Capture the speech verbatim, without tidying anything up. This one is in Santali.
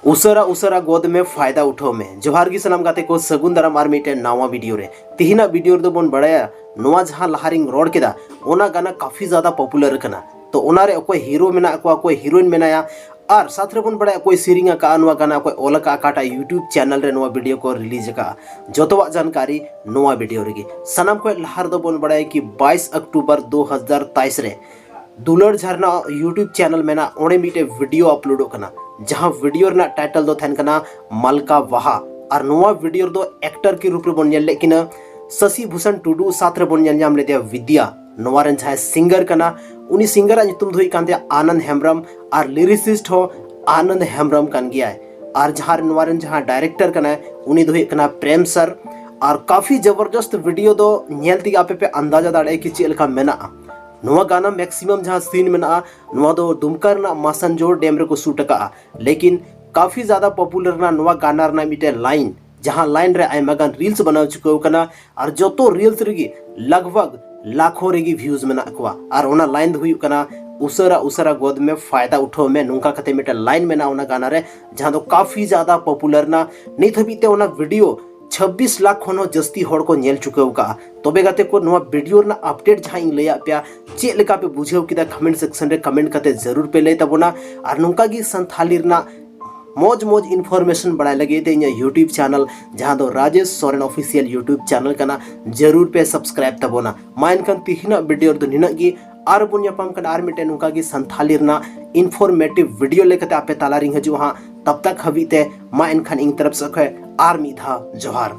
ᱩᱥᱟᱹᱨᱟ ᱩᱥᱟᱹᱨᱟ ᱜᱚᱫ ᱢᱮ, ᱯᱷᱟᱭᱫᱟ ᱩᱴᱷᱟᱹᱣ ᱢᱮ᱾ ᱡᱚᱦᱟᱨ ᱜᱮ ᱥᱟᱱᱟᱢ ᱜᱟᱛᱮ ᱠᱚ, ᱥᱟᱹᱜᱩᱱ ᱫᱟᱨᱟᱢ ᱟᱨ ᱢᱤᱫᱴᱮᱱ ᱱᱟᱣᱟ ᱵᱷᱤᱰᱤᱭᱳ ᱨᱮ᱾ ᱛᱤᱦᱤᱧᱟᱜ ᱵᱷᱤᱰᱤᱭᱳ ᱨᱮᱫᱚ ᱵᱚᱱ ᱵᱟᱲᱟᱭᱟ, ᱱᱚᱣᱟ ᱡᱟᱦᱟᱸ ᱞᱟᱦᱟ ᱨᱤᱧ ᱨᱚᱲ ᱠᱮᱫᱟ, ᱚᱱᱟ ᱜᱟᱱᱟ ᱠᱟᱯᱷᱤ ᱡᱟᱫᱟ ᱯᱚᱯᱩᱞᱟᱨ ᱠᱟᱱᱟ᱾ ᱛᱚ ᱚᱱᱟᱨᱮ ᱚᱠᱚᱭ ᱦᱤᱨᱳ ᱢᱮᱱᱟᱜ ᱠᱚᱣᱟ, ᱚᱠᱚᱭ ᱦᱤᱨᱳᱭᱤᱱ ᱢᱮᱱᱟᱭᱟ, ᱟᱨ ᱥᱟᱛ ᱨᱮᱵᱚᱱ ᱵᱟᱲᱟᱭᱟ ᱚᱠᱚᱭ ᱥᱮᱨᱮᱧ ᱟᱠᱟᱫᱼᱟ ᱱᱚᱣᱟ ᱜᱟᱱᱟ, ᱚᱠᱚᱭ ᱚᱞ ᱟᱠᱟᱫᱼᱟ, ᱚᱠᱟᱴᱟᱜ YouTube ᱪᱮᱱᱮᱞ ᱨᱮ ᱱᱚᱣᱟ ᱵᱷᱤᱰᱤᱭᱳ ᱠᱚ ᱨᱤᱞᱤᱡᱽ ᱟᱠᱟᱫᱼᱟ, ᱡᱚᱛᱚᱣᱟᱜ ᱡᱟᱱᱠᱟᱨᱤ ᱱᱚᱣᱟ ᱵᱷᱤᱰᱤᱭᱳ ᱨᱮᱜᱮ᱾ ᱥᱟᱱᱟᱢ ᱠᱷᱚᱱ ᱞᱟᱦᱟ ᱨᱮᱫᱚ ᱵᱚᱱ ᱵᱟᱲᱟᱭᱟ ᱠᱤ ᱵᱟᱭᱤᱥ ᱚᱠᱴᱳᱵᱚᱨ ᱫᱩ ᱦᱟᱡᱟᱨ ᱛᱮᱭᱤᱥ ᱨᱮ ᱫᱩᱞᱟᱹᱲ ᱡᱷᱟᱨᱱᱟ YouTube ᱪᱮᱱᱮᱞ ᱢᱮᱱᱟᱜ, ᱚᱸᱰᱮ ᱢᱤᱫᱴᱮᱡ ᱵᱷᱤᱰᱤᱭᱳ ᱟᱯᱞᱳᱰᱚᱜ ᱠᱟᱱᱟ, ᱡᱟᱦᱟᱸ ᱵᱷᱤᱰᱤᱭᱳ ᱨᱮᱱᱟᱜ ᱴᱟᱭᱴᱮᱞ ᱫᱚ ᱛᱟᱦᱮᱱ ᱠᱟᱱᱟ ᱢᱟᱞᱠᱟ ᱵᱟᱦᱟ᱾ ᱟᱨ ᱱᱚᱣᱟ ᱵᱷᱤᱰᱤᱭᱳ ᱨᱮᱫᱚ ᱮᱠᱴᱟᱨ ᱠᱤ ᱨᱩᱯ ᱨᱮᱵᱚᱱ ᱧᱮᱞ ᱞᱮᱫ ᱠᱤᱱᱟ ᱥᱟᱥᱤ ᱵᱷᱩᱥᱚᱱ ᱴᱩᱰᱩ, ᱥᱟᱛ ᱨᱮᱵᱚᱱ ᱧᱮᱞ ᱧᱟᱢ ᱞᱮᱫᱮᱭᱟ ᱵᱤᱫᱽᱭᱟ᱾ ᱱᱚᱣᱟ ᱨᱮᱱ ᱡᱟᱦᱟᱸᱭ ᱥᱤᱝᱜᱟᱨ ᱠᱟᱱᱟ, ᱩᱱᱤ ᱥᱤᱝᱜᱟᱨᱟᱜ ᱧᱩᱛᱩᱢ ᱫᱚ ᱦᱩᱭᱩᱜ ᱠᱟᱱ ᱛᱟᱭᱟ ᱟᱱᱚᱱᱫ ᱦᱮᱢᱵᱨᱚᱢ, ᱟᱨ ᱞᱤᱨᱤᱥᱤᱥᱴ ᱦᱚᱸ ᱟᱱᱚᱱᱫ ᱦᱮᱢᱵᱨᱚᱢ ᱠᱟᱱ ᱜᱮᱭᱟᱭ᱾ ᱟᱨ ᱡᱟᱦᱟᱸ ᱨᱮ ᱱᱚᱣᱟ ᱨᱮᱱ ᱡᱟᱦᱟᱸ ᱰᱟᱭᱨᱮᱠᱴᱚᱨ ᱠᱟᱱᱟᱭ, ᱩᱱᱤ ᱫᱚ ᱦᱩᱭᱩᱜ ᱠᱟᱱᱟ ᱯᱨᱮᱢ ᱥᱟᱨ᱾ ᱟᱨ ᱠᱟᱯᱷᱤ ᱡᱚᱵᱚᱨᱡᱚᱥᱛ ᱵᱷᱤᱰᱤᱭᱳ ᱫᱚ ᱧᱮᱞ ᱛᱮᱜᱮ ᱟᱯᱮ ᱯᱮ ᱟᱱᱫᱟᱡᱟ ᱫᱟᱲᱮᱭᱟᱜᱼᱟ ᱠᱤ ᱪᱮᱫ ᱞᱮᱠᱟ ᱢᱮᱱᱟᱜᱼᱟ᱾ ᱱᱚᱣᱟ ᱜᱟᱱᱟ ᱢᱮᱠᱥᱤᱢᱟᱢ ᱡᱟᱦᱟᱸ ᱥᱤᱱ ᱢᱮᱱᱟᱜᱼᱟ, ᱱᱚᱣᱟ ᱫᱚ ᱫᱩᱢᱠᱟ ᱨᱮᱱᱟᱜ ᱢᱟᱥᱟᱱᱡᱳᱲ ᱰᱮᱢ ᱨᱮᱠᱚ ᱥᱩᱴ ᱟᱠᱟᱫᱼᱟ᱾ ᱞᱮᱠᱤᱱ ᱠᱟᱯᱷᱤ ᱡᱟᱫᱟ ᱯᱚᱯᱩᱞᱟᱨ ᱨᱮᱱᱟᱜ ᱱᱚᱣᱟ ᱜᱟᱱᱟ ᱨᱮᱱᱟᱜ ᱢᱤᱫᱴᱮᱱ ᱞᱟᱭᱤᱱ, ᱡᱟᱦᱟᱸ ᱞᱟᱭᱤᱱ ᱨᱮ ᱟᱭᱢᱟ ᱜᱟᱱ ᱨᱤᱞᱥ ᱵᱮᱱᱟᱣ ᱪᱩᱠᱟᱹᱣ ᱠᱟᱱᱟ, ᱟᱨ ᱡᱚᱛᱚ ᱨᱤᱞᱥ ᱨᱮᱜᱮ ᱞᱟᱜᱽᱵᱷᱟᱜᱽ ᱞᱟᱠᱷᱚ ᱨᱮᱜᱮ ᱵᱷᱤᱭᱩᱡᱽ ᱢᱮᱱᱟᱜ ᱠᱚᱣᱟ᱾ ᱟᱨ ᱚᱱᱟ ᱞᱟᱭᱤᱱ ᱫᱚ ᱦᱩᱭᱩᱜ ᱠᱟᱱᱟ, ᱩᱥᱟᱹᱨᱟ ᱩᱥᱟᱹᱨᱟ ᱜᱚᱫ ᱢᱮ, ᱯᱷᱟᱭᱫᱟ ᱩᱴᱷᱟᱹᱣ ᱢᱮ, ᱱᱚᱝᱠᱟ ᱠᱟᱛᱮ ᱢᱤᱫᱴᱮᱱ ᱞᱟᱭᱤᱱ ᱢᱮᱱᱟᱜᱼᱟ ᱚᱱᱟ ᱜᱟᱱᱟ ᱨᱮ, ᱡᱟᱦᱟᱸ ᱫᱚ ᱠᱟᱯᱷᱤ ᱡᱟᱫᱟ ᱯᱚᱯᱩᱞᱟᱨ ᱨᱮᱱᱟᱜ᱾ ᱱᱤᱛ ᱦᱟᱹᱵᱤᱡ ᱛᱮ ᱚᱱᱟ ᱵᱷᱤᱰᱤᱭᱳ ᱪᱷᱟᱵᱵᱤᱥ ᱞᱟᱠᱷ ᱠᱷᱚᱱ ᱦᱚᱸ ᱡᱟᱹᱥᱛᱤ ᱦᱚᱲ ᱠᱚ ᱧᱮᱞ ᱪᱩᱠᱟᱹᱣ ᱠᱟᱜᱼᱟ᱾ ᱛᱚᱵᱮ ᱜᱟᱛᱮ ᱠᱚ, ᱱᱚᱣᱟ ᱵᱷᱤᱰᱤᱭᱳ ᱨᱮᱱᱟᱜ ᱟᱯᱰᱮᱴ ᱡᱟᱦᱟᱸ ᱤᱧ ᱞᱟᱹᱭᱟᱫ ᱯᱮᱭᱟ, ᱪᱮᱫ ᱞᱮᱠᱟ ᱯᱮ ᱵᱩᱡᱷᱟᱹᱣ ᱠᱮᱫᱟ, ᱠᱚᱢᱮᱱᱴ ᱥᱮᱠᱥᱚᱱ ᱨᱮ ᱠᱚᱢᱮᱱᱴ ᱠᱟᱛᱮ ᱡᱟᱹᱨᱩᱲ ᱯᱮ ᱞᱟᱹᱭ ᱛᱟᱵᱚᱱᱟ᱾ ᱟᱨ ᱱᱚᱝᱠᱟ ᱜᱮ ᱥᱟᱱᱛᱷᱟᱞᱤ ᱨᱮᱱᱟᱜ ᱢᱚᱡᱽ ᱢᱚᱡᱽ ᱤᱱᱯᱷᱚᱨᱢᱮᱥᱚᱱ ᱵᱟᱲᱟᱭ ᱞᱟᱹᱜᱤᱫ ᱛᱮ ᱤᱧᱟᱹᱜ YouTube ᱪᱮᱱᱮᱞ, ᱡᱟᱦᱟᱸ ᱫᱚ Rajesh Soren official YouTube channel ᱠᱟᱱᱟ, ᱡᱟᱹᱨᱩᱲ ᱯᱮ ᱥᱟᱵᱥᱠᱨᱟᱭᱤᱵ ᱛᱟᱵᱚᱱᱟ᱾ ᱢᱟ ᱮᱱᱠᱷᱟᱱ ᱛᱤᱦᱤᱧᱟᱜ ᱵᱷᱤᱰᱤᱭᱳ ᱨᱮᱫᱚ ᱱᱤᱱᱟᱹᱜ ᱜᱮ᱾ ᱟᱨ ᱵᱚᱱ ᱧᱟᱯᱟᱢ ᱠᱟᱱᱟ ᱟᱨ ᱢᱤᱫᱴᱮᱱ ᱱᱚᱝᱠᱟ ᱜᱮ ᱥᱟᱱᱛᱷᱟᱞᱤ ᱨᱮᱱᱟᱜ ᱤᱱᱯᱷᱚᱨᱢᱮᱴᱤᱵᱷ ᱵᱷᱤᱰᱤᱭᱳ ᱞᱮᱠᱟᱛᱮ ᱟᱯᱮ ᱛᱟᱞᱟᱨᱤᱧ ᱦᱤᱡᱩᱜᱼᱟ ᱦᱟᱸᱜ᱾ ᱛᱟᱵ ᱛᱟᱠ ᱦᱟᱹᱵᱤᱡ ᱛᱮ ᱢᱟ ᱮᱱᱠᱷᱟᱱ ᱤᱧ ᱛᱚᱨᱚᱯ ᱥᱮᱫ ᱠᱷᱚᱱ ᱟᱨ ᱢᱤᱫ ᱫᱷᱟᱣ ᱡᱚᱦᱟᱨ᱾